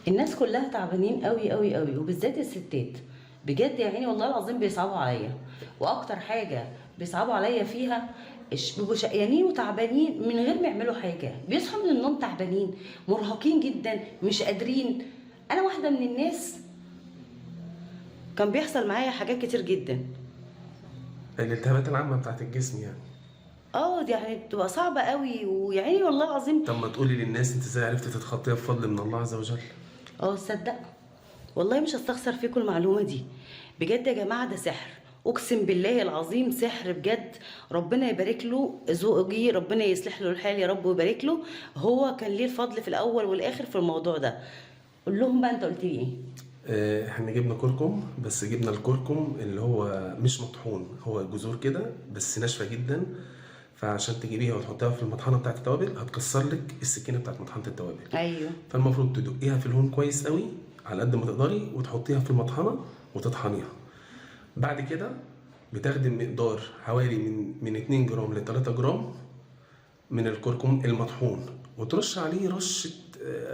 الناس كلها تعبانين قوي قوي قوي، وبالذات الستات بجد يا عيني والله العظيم بيصعبوا عليا. واكتر حاجة بيصعبوا عليا فيها بيبقوا شقيانين وتعبانين من غير ما يعملوا حاجه، بيصحوا من النوم تعبانين مرهقين جدا مش قادرين. انا واحدة من الناس كان بيحصل معايا حاجات كتير جدا. الالتهابات العامة بتاعت الجسم يعني. اه دي يعني بتبقى صعبة قوي، ويا عيني والله العظيم. طب ما تقولي للناس انت ازاي عرفتي تتخطيها بفضل من الله عز وجل؟ اه تصدق والله مش هستخسر فيكم المعلومة دي بجد يا جماعه، ده سحر، اقسم بالله العظيم سحر بجد. ربنا يبارك له زوجي، ربنا يصلح له الحال يا رب ويبارك له، هو كان ليه الفضل في الاول والاخر في الموضوع ده. قول لهم بقى انت قلت لي ايه؟ احنا جبنا كركم، بس جبنا الكركم اللي هو مش مطحون، هو جذور كده بس ناشفة جدا. فعشان تجيبيها وتحطيها في المطحنة بتاعت التوابل هتكسر لك السكينة بتاعت مطحنة التوابل. ايوه. فالمفروض تدقيها في الهون كويس قوي على قد ما تقدري وتحطيها في المطحنة وتطحنيها. بعد كده بتاخدي مقدار حوالي من 2 جرام ل 3 جرام من الكركم المطحون، وترش عليه رشة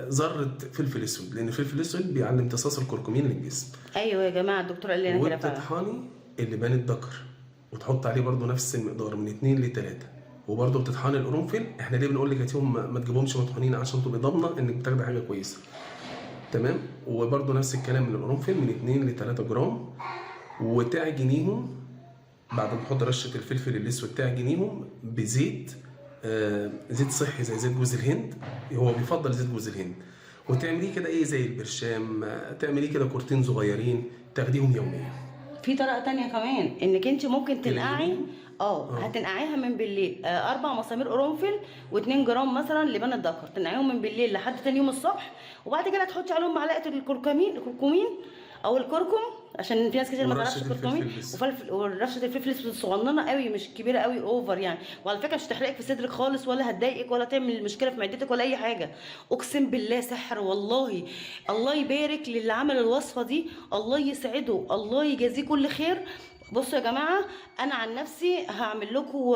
ذرة فلفل اسود، لان الفلفل الاسود بيعلي امتصاص الكركمين للجسم. ايوه يا جماعه، الدكتور قال لنا كده فعلا. وبتطحني اللبان الذكر وتحط عليه برضو نفس المقدار من 2 ل 3، وبرضو بتطحني القرنفل. احنا ليه بنقول لك هاتيهم ما تجيبهمش مطحونين؟ عشان تبقي ضامنه انك بتاخدي حاجة كويسه. تمام. وبرضو نفس الكلام من القرنفل من 2 ل 3 جرام، وتعجنيهم بعد ما تحط رشه الفلفل الاسود، تعجنيهم بزيت، زيت صحي زي زيت جوز الهند، هو بيفضل زيت جوز الهند. وتعمليه كده ايه زي البرشام، تعمليه كده كورتين صغيرين تاخديهم يوميا. في طريقه تانية كمان انك انت ممكن تنقعي، تلينيهم؟ هتنقعيها من بالليل، 4 مسامير قرنفل و2 جرام مثلا لبان الذكر، تنقعيهم من بالليل لحد تاني يوم الصبح، وبعد كده تحطي عليهم معلقه الكركمين او الكركم، عشان في ناس كتير ما ورشة تعرفش الكركمين، الفلفل الأسود. وفلفل ورشه الفلفل الاسود الصغننه قوي، مش كبيرة قوي over يعني. وعلى فكرة مش هتحرقك في صدرك خالص، ولا هتضايقك، ولا تعمل مشكلة في معدتك ولا اي حاجه. اقسم بالله سحر والله. الله يبارك للي عمل الوصفة دي، الله يسعده، الله يجازيه كل خير. بصوا يا جماعة، انا عن نفسي هعمل لكم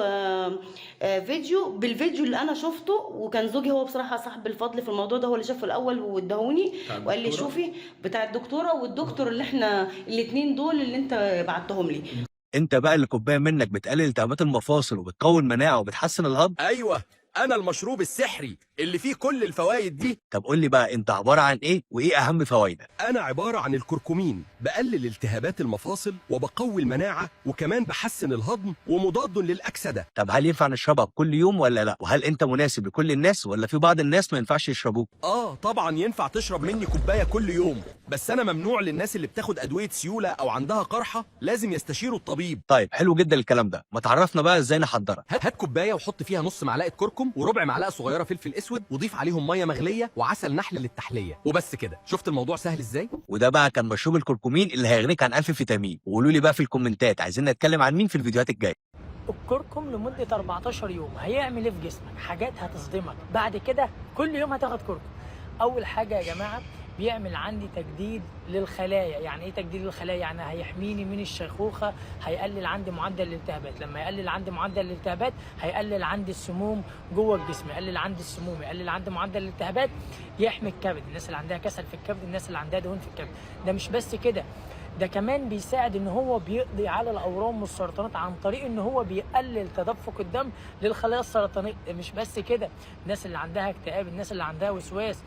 فيديو بالفيديو اللي انا شفته، وكان زوجي هو بصراحة صاحب الفضل في الموضوع ده، هو اللي شافه الاول واداهوني بتاع وقال لي الدكتورة؟ شوفي بتاع الدكتورة والدكتور اللي احنا الاثنين دول اللي انت بعتهم لي. انت بقى اللي كوباية منك بتقلل التهابات المفاصل وبتقوي المناعة وبتحسن الهضم. ايوه، انا المشروب السحري اللي فيه كل الفوائد دي. طب قول لي بقى انت عبارة عن ايه وايه اهم فوائدك؟ انا عبارة عن الكركمين، بقلل التهابات المفاصل وبقوي المناعة وكمان بحسن الهضم ومضاد للاكسده. طب هل ينفع نشربها كل يوم ولا لا؟ وهل انت مناسب لكل الناس ولا في بعض الناس ما ينفعش يشربوه؟ اه طبعا ينفع تشرب مني كوباية كل يوم، بس انا ممنوع للناس اللي بتاخد ادوية سيولة او عندها قرحة، لازم يستشيروا الطبيب. طيب حلو جدا الكلام ده، ما تعرفنا بقى ازاي نحضرها؟ هات كوباية وحط فيها نص معلقه كركم وربع معلقه صغيرة فلفل اسود، وضيف عليهم مية مغليه وعسل نحل للتحليه، وبس كده. شفت الموضوع سهل ازاي؟ وده بقى كان مشروب الكركمين اللي هيغنيك عن 1000 فيتامين. وقولوا لي بقى في الكومنتات عايزين نتكلم عن مين في الفيديوهات الجاية. الكركم لمدة 14 يوم هيعمل ايه في جسمك؟ حاجات هتصدمك. بعد كده كل يوم هتاخد كركم. اول حاجة يا جماعة، بيعمل عندي تجديد للخلايا. يعني ايه تجديد للخلايا؟ يعني هيحميني من الشيخوخة، هيقلل عندي معدل الالتهابات. لما يقلل عندي معدل الالتهابات هيقلل عندي السموم جوه الجسم، يقلل عندي السموم، يقلل عندي معدل الالتهابات، يحمي الكبد، الناس اللي عندها كسل في الكبد، الناس اللي عندها دهون في الكبد. ده مش بس كده، ده كمان بيساعد ان هو بيقضي على الاورام والسرطانات عن طريق ان هو بيقلل تدفق الدم للخلايا السرطانية. مش بس كده، الناس اللي عندها اكتئاب، الناس اللي عندها وسواس،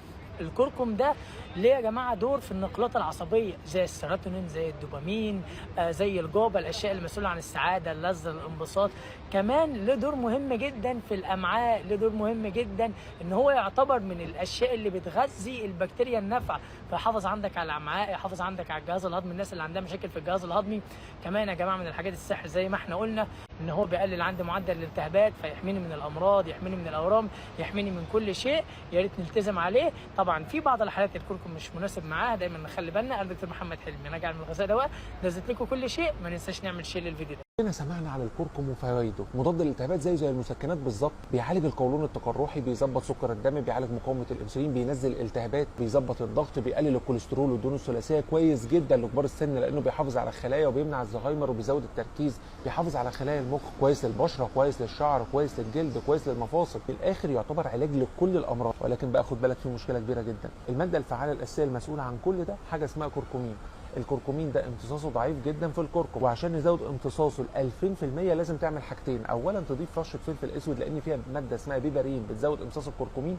الكركم ده ليه يا جماعة دور في النقلات العصبية زي السيروتونين، زي الدوبامين، زي ال GABA، الاشياء المسؤولة عن السعادة، اللذة، الانبساط. كمان له دور مهم جدا في الامعاء، له دور مهم جدا ان هو يعتبر من الاشياء اللي بتغذي البكتيريا النافعة، فيحافظ عندك على الامعاء، يحافظ عندك على الجهاز الهضمي، الناس اللي عندها مشاكل في الجهاز الهضمي. كمان يا جماعة من الحاجات السحر زي ما احنا قلنا ان هو بيقلل عندي معدل الالتهابات، فيحميني من الامراض، يحميني من الاورام، يحميني من كل شيء. يا ريت نلتزم عليه. طبعا في بعض الحالات الكركم مش مناسب معاها، دايما نخلي بالنا. انا دكتور محمد حلمي، راجع من الغذاء دواء، نزلت لكم كل شيء. ما ننساش نعمل share للفيديو ده. كلنا سمعنا عن الكركم وفوائده، مضاد للالتهابات زيه زي المسكنات بالظبط، بيعالج القولون التقرحي، بيظبط سكر الدم، بيعالج مقاومة الانسولين، بينزل الالتهابات، بيظبط الضغط، بيقلل الكوليسترول والدهون الثلاثية، كويس جدا لكبار السن لانه بيحافظ على الخلايا وبيمنع الزهايمر وبيزود التركيز، بيحافظ على خلايا المخ، كويس للبشره، كويس للشعر، كويس للجلد، كويس للمفاصل. في الاخر يعتبر علاج لكل الامراض. ولكن بقى خد بالك، في مشكلة كبيرة جدا، المادة الفعالة الاساسية المسؤولة عن كل ده حاجة اسمها كركمين. الكركمين ده امتصاصه ضعيف جدا في الكركم، وعشان نزود امتصاصه ل 2000% لازم تعمل حاجتين. اولا تضيف رشه فلفل اسود لان فيها مادة اسمها بيبرين بتزود امتصاص الكركمين،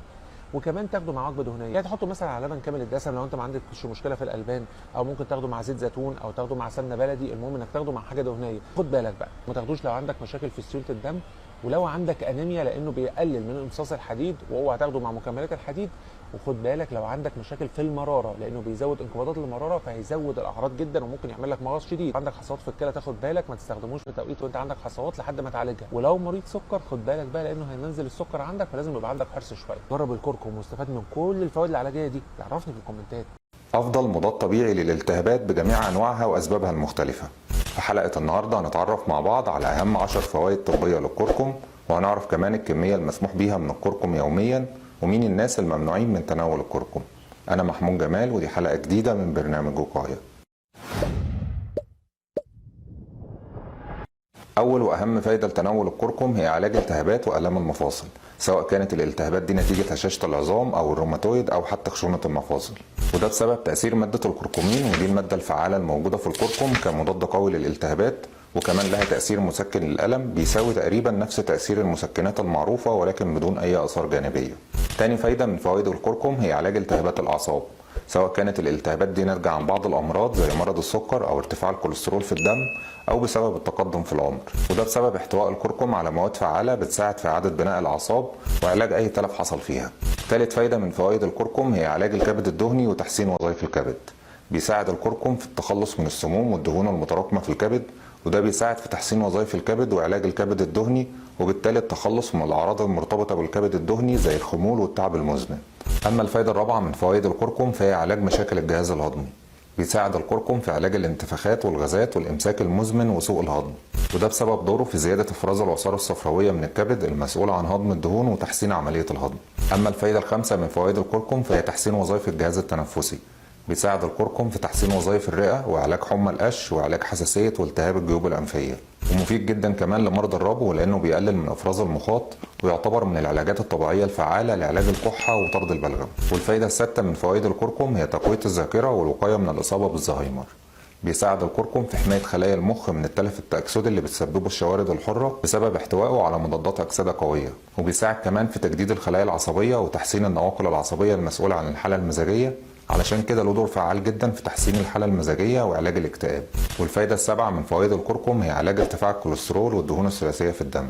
وكمان تاخده مع وجبة دهنية، يعني تحطه مثلا على لبن كامل الدسم لو انت ما عندكش مشكلة في الالبان، او ممكن تاخده مع زيت زيتون، او تاخده مع سمنه بلدي، المهم انك تاخده مع حاجة دهنية. خد بالك بقى ما تاخدوش لو عندك مشاكل في سيولة الدم، ولو عندك انيميا لانه بيقلل من امتصاص الحديد، واوعى تاخده مع مكملات الحديد. وخد بالك لو عندك مشاكل في المرارة لانه بيزود انقباضات المرارة فهيزود الاعراض جدا وممكن يعمل لك مغص شديد. عندك حصوات في الكلى تاخد بالك ما تستخدموش في توقيت وانت عندك حصوات لحد ما تعالجها. ولو مريض سكر خد بالك بقى لانه هينزل السكر عندك، فلازم يبقى عندك حرص شوية. جرب الكركم واستفاد من كل الفوائد العلاجية دي، عرفني في الكومنتات. أفضل مضاد طبيعي للالتهابات بجميع أنواعها وأسبابها المختلفة. في حلقة النهاردة هنتعرف مع بعض على أهم 10 فوائد طبية للكركم، وهنعرف كمان الكمية المسموح بيها من الكركم يوميا، ومين الناس الممنوعين من تناول الكركم. أنا محمود جمال، ودي حلقة جديدة من برنامج وقاية. أول وأهم فايدة لتناول الكركم هي علاج التهابات وآلام المفاصل، سواء كانت الالتهابات دي نتيجة هشاشة العظام أو الروماتويد أو حتى خشونة المفاصل، وده بسبب تأثير مادة الكركمين، ودي المادة الفعالة الموجودة في الكركم كمضاد قوي للالتهابات، وكمان لها تأثير مسكن للألم بيساوي تقريبا نفس تأثير المسكنات المعروفة ولكن بدون أي آثار جانبية. تاني فايدة من فوائد الكركم هي علاج التهابات الأعصاب، سواء كانت الالتهابات دي ناتجة عن بعض الأمراض زي مرض السكر أو ارتفاع الكوليسترول في الدم أو بسبب التقدم في العمر، وده بسبب احتواء الكركم على مواد فعالة بتساعد في إعادة بناء الأعصاب وعلاج أي تلف حصل فيها. ثالث فايدة من فوائد الكركم هي علاج الكبد الدهني وتحسين وظائف الكبد. بيساعد الكركم في التخلص من السموم والدهون المتراكمة في الكبد، وده بيساعد في تحسين وظائف الكبد وعلاج الكبد الدهني، وبالتالي التخلص من الأعراض المرتبطة بالكبد الدهني زي الخمول والتعب المزمن. أما الفايدة الرابعة من فوائد الكركم فهي علاج مشاكل الجهاز الهضمي. بيساعد الكركم في علاج الانتفاخات والغازات والإمساك المزمن وسوء الهضم، وده بسبب دوره في زيادة إفراز العصارة الصفراوية من الكبد المسؤولة عن هضم الدهون وتحسين عملية الهضم. أما الفايدة الخامسة من فوائد الكركم فهي تحسين وظائف الجهاز التنفسي. بيساعد الكركم في تحسين وظائف الرئة وعلاج حمى القش وعلاج حساسية والتهاب الجيوب الأنفية، ومفيد جدا كمان لمرضى الربو لأنه بيقلل من إفراز المخاط، ويعتبر من العلاجات الطبيعية الفعالة لعلاج الكحة وطرد البلغم. والفايدة السادسة من فوائد الكركم هي تقوية الذاكرة والوقاية من الإصابة بالزهايمر. بيساعد الكركم في حماية خلايا المخ من التلف التأكسدي اللي بتسببه الشوارد الحرة بسبب احتوائه على مضادات أكسدة قوية، وبيساعد كمان في تجديد الخلايا العصبية وتحسين النواقل العصبية المسؤولة عن الحالة المزاجية، علشان كده له دور فعال جدا في تحسين الحالة المزاجية وعلاج الاكتئاب. والفايدة السابعة من فوائد الكركم هي علاج ارتفاع الكوليسترول والدهون الثلاثية في الدم،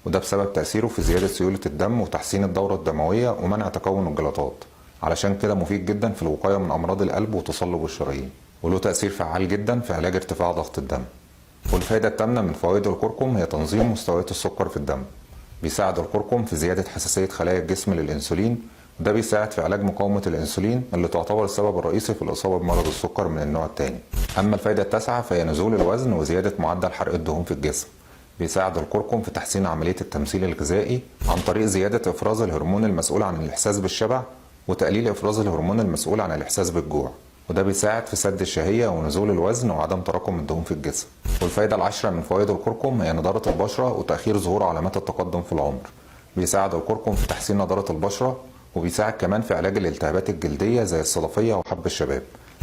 وده بسبب تأثيره في زيادة سيولة الدم وتحسين الدورة الدموية ومنع تكون الجلطات، علشان كده مفيد جدا في الوقاية من أمراض القلب وتصلب الشرايين، وله تأثير فعال جدا في علاج ارتفاع ضغط الدم. والفايدة الثامنة من فوائد الكركم هي تنظيم مستويات السكر في الدم. بيساعد الكركم في زيادة حساسية خلايا الجسم للأنسولين، وده بيساعد في علاج مقاومة الأنسولين اللي تعتبر السبب الرئيسي في الإصابة بمرض السكر من النوع الثاني. أما الفايدة التاسعة فهي نزول الوزن وزيادة معدل حرق الدهون في الجسم. بيساعد الكركم في تحسين عملية التمثيل الغذائي عن طريق زيادة إفراز الهرمون المسؤول عن الإحساس بالشبع وتقليل إفراز الهرمون المسؤول عن الإحساس بالجوع، وده بيساعد في سد الشهية ونزول الوزن وعدم تراكم الدهون في الجسم. والفايدة العاشرة من فوائد الكركم هي نضارة البشرة وتأخير ظهور علامات التقدم في العمر. بيساعد الكركم في تحسين نضارة البشرة، وبيساعد كمان في علاج الالتهابات الجلدية زي الصدفية وحب الشباب،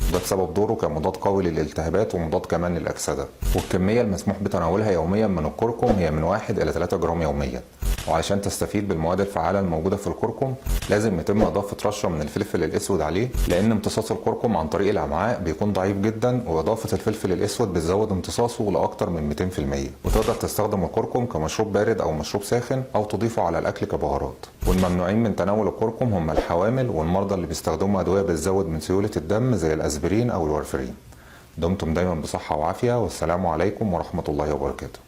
وده بسبب دوره كمضاد قوي للالتهابات ومضاد كمان للأكسدة. والكمية المسموح بتناولها يوميا من الكركم هي من 1 إلى 3 جرام يوميا. وعشان تستفيد بالمواد الفعالة الموجودة في الكركم لازم يتم إضافة رشة من الفلفل الأسود عليه، لأن امتصاص الكركم عن طريق الأمعاء بيكون ضعيف جدا، وإضافة الفلفل الأسود بتزود امتصاصه لأكتر من 200%. وتقدر تستخدم الكركم كمشروب بارد أو مشروب ساخن، أو تضيفه على الأكل كبهارات. والممنوعين من تناول الكركم هم الحوامل والمرضى اللي بيستخدموا أدوية بتزود من سيولة الدم زي الأسبرين أو الوارفرين. دمتم دايما بصحة وعافية، والسلام عليكم ورحمة الله وبركاته.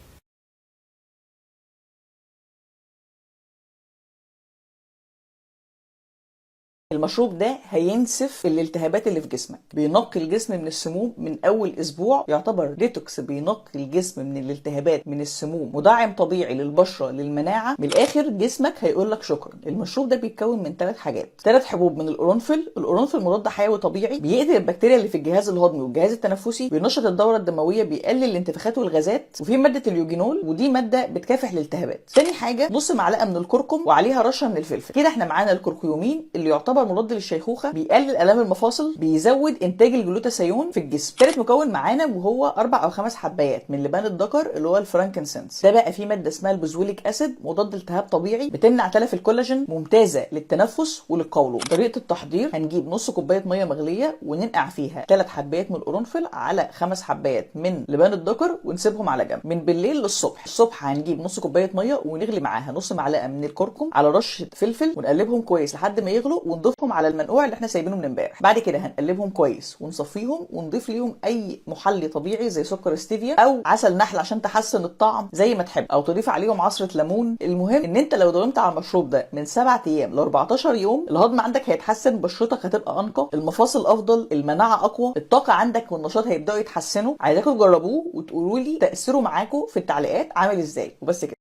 المشروب ده هينسف الالتهابات اللي في جسمك، بينقي الجسم من السموم من اول اسبوع، يعتبر ديتوكس، بينقي الجسم من الالتهابات من السموم، مدعم طبيعي للبشره للمناعه. من الاخر جسمك هيقول لك شكرا. المشروب ده بيتكون من 3 حاجات: 3 حبوب من القرنفل. القرنفل مضاد حيوي طبيعي، بيقتل البكتيريا اللي في الجهاز الهضمي والجهاز التنفسي، بينشط الدورة الدموية، بيقلل الانتفاخات والغازات، وفي مادة اليوجينول ودي مادة بتكافح الالتهابات. تاني حاجة نص معلقه من الكركم وعليها رشه من الفلفل. كده احنا معانا الكركمين اللي يعتبر مضاد للشيخوخه، بيقلل الام المفاصل، بيزود انتاج الجلوتاثيون في الجسم. تالت مكون معانا وهو 4 أو 5 حبايات من لبان الذكر اللي هو ال frankincense. ده بقى فيه مادة اسمها ال boswellic acid، مضاد التهاب طبيعي، بتمنع تلف الكولاجين، ممتازة للتنفس وللقولون. طريقه التحضير: هنجيب نص كوباية مية مغليه وننقع فيها 3 حبايات من القرنفل على 5 حبايات من لبان الذكر ونسيبهم على جنب من بالليل للصبح. الصبح هنجيب نص كوباية مية ونغلي معاها نص معلقه من الكركم على رشه فلفل ونقلبهم كويس لحد ما يغلوا، ونضيفهم على المنقوع اللي احنا سايبينه من امبارح. بعد كده هنقلبهم كويس ونصفيهم ونضيف ليهم اي محلي طبيعي زي سكر ستيفيا او عسل نحل عشان تحسن الطعم زي ما تحب، او تضيف عليهم عصره ليمون. المهم ان انت لو داومت على المشروب ده من 7 ايام ل 14 يوم، الهضم عندك هيتحسن، بشرتك هتبقى انقى، المفاصل افضل، المناعة اقوى، الطاقة عندك والنشاط هيبداوا يتحسنوا. عايزاكم تجربوه وتقولوا لي تاثيره معاكم في التعليقات عامل ازاي. وبس كده.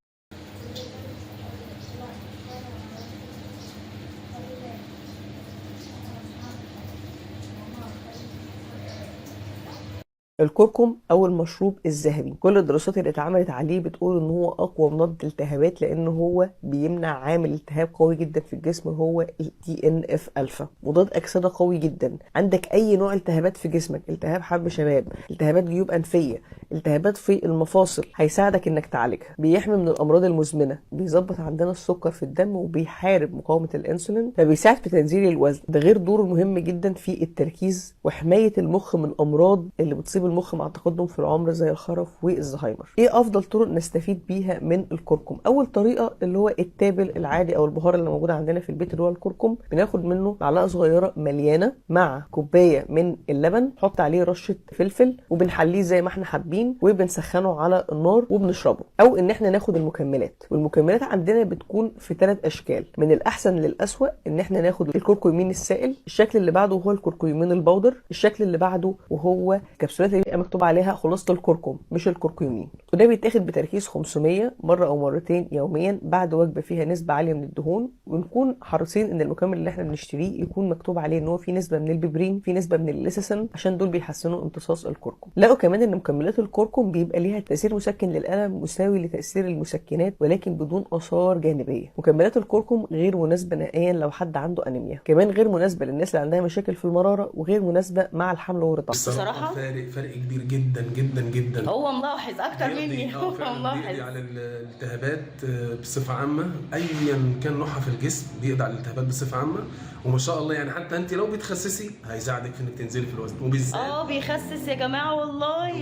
الكركم او المشروب الذهبي، كل الدراسات اللي اتعملت عليه بتقول ان هو اقوى مضاد التهابات، لان هو بيمنع عامل التهاب قوي جدا في الجسم هو ال TNF alpha، مضاد اكسده قوي جدا. عندك اي نوع التهابات في جسمك، التهاب حب شباب، التهابات جيوب انفيه، التهابات في المفاصل، هيساعدك انك تعالجها. بيحمي من الامراض المزمنة، بيظبط عندنا السكر في الدم، وبيحارب مقاومة الانسولين، فبيساعد في تنزيل الوزن. ده غير دوره المهم جدا في التركيز وحماية المخ من امراض اللي بتصيب المخ مع التقدم في العمر زي الخرف والزهايمر. ايه افضل طرق نستفيد بيها من الكركم؟ اول طريقه اللي هو التابل العادي او البهار اللي موجود عندنا في البيت اللي هو الكركم، بناخد منه معلقه صغيرة مليانة مع كوباية من اللبن، نحط عليه رشه فلفل، وبنحليه زي ما احنا حابين، وبنسخنه على النار وبنشربه. او ان احنا ناخد المكملات، والمكملات عندنا بتكون في 3 اشكال. من الاحسن للاسوأ ان احنا ناخد الكركمين السائل، الشكل اللي بعده هو الكركمين ال powder، الشكل اللي بعده وهو كبسولات اللي بيبقى مكتوب عليها خلاصه الكركم مش الكركمين، وده بيتاخد بتركيز 500 مرة او مرتين يوميا بعد وجبة فيها نسبه عالية من الدهون. ونكون حريصين ان المكمل اللي احنا بنشتريه يكون مكتوب عليه ان هو فيه نسبه من البيبرين، فيه نسبه من الليسيسين، عشان دول بيحسنوا امتصاص الكركم. لقوا كمان ان مكملات الكركم بيبقى ليها تاثير مسكن للالم مساوي لتاثير المسكنات ولكن بدون اثار جانبيه. مكملات الكركم غير مناسبة نهائيا لو حد عنده انيميا، كمان غير مناسبة للناس اللي عندها مشاكل في المرارة، وغير مناسبة مع الحمل والرضاعه. بصراحة فرق كبير جدا جدا جدا. هو ملاحظ اكتر مني، هو ملاحظ بيقضي على الالتهابات بصفة عامة ايا كان نوعها في الجسم، بيقضي على الالتهابات بصفة عامة. وما شاء الله يعني حتى انت لو بتخسسي هيساعدك في انك تنزلي في الوزن، وبالذات بيخسس يا جماعة والله،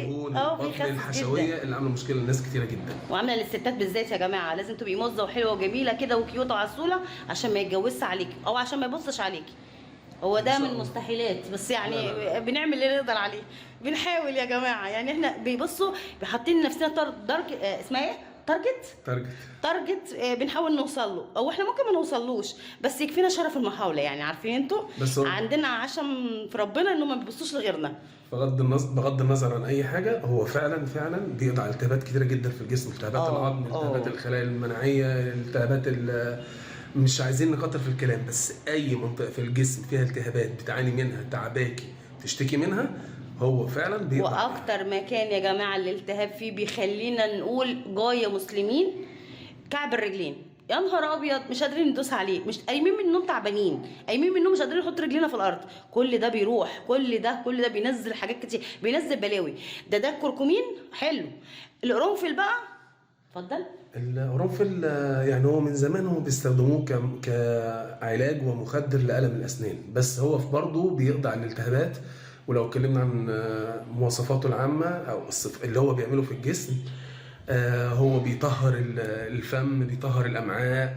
بيخسس الحشويه اللي عامله مشكلة لناس كتيرة جدا، وعامله للستات بالذات يا جماعة. لازم تبقي مزه وحلوه وجميلة كده وكيوته وعسوله عشان ما يتجوزش عليكي او عشان ما يبصش عليكي. هو ده من المستحيلات، بس يعني لا. بنعمل اللي نقدر عليه، بنحاول يا جماعة. يعني احنا بيبصوا حاطين لنفسنا درك اسمها ايه؟ target بنحاول نوصل له، او احنا ممكن ما نوصلوش، بس يكفينا شرف المحاولة. يعني عارفين انتوا عندنا عشم في ربنا انه ما بيبصوش لغيرنا. بغض النظر عن اي حاجة، هو فعلا فعلا بيقضي على التهابات كتيرة جدا في الجسم، التهابات العظم، التهابات الخلايا المناعية، التهابات مش عايزين نكتر في الكلام، بس اي منطقة في الجسم فيها التهابات بتعاني منها، تعباكي، تشتكي منها، هو فعلا بيقضي. واكتر مكان يا جماعة الالتهاب فيه بيخلينا نقول جاية مسلمين كعب الرجلين، يا نهار ابيض مش قادرين ندوس عليه، مش قايمين من النوم تعبانين، قايمين من النوم مش قادرين نحط رجلينا في الارض. كل ده بيروح، كل ده بينزل حاجات كتير، بينزل بلاوي. ده الكركمين حلو. القرنفل بقى اتفضل. القرنفل يعني هو من زمان هو بيستخدموه كعلاج ومخدر لألم الأسنان، بس هو برضه بيقضي على الالتهابات. ولو اتكلمنا عن مواصفاته العامة أو اللي هو بيعمله في الجسم، هو بيطهر الفم، بيطهر الأمعاء.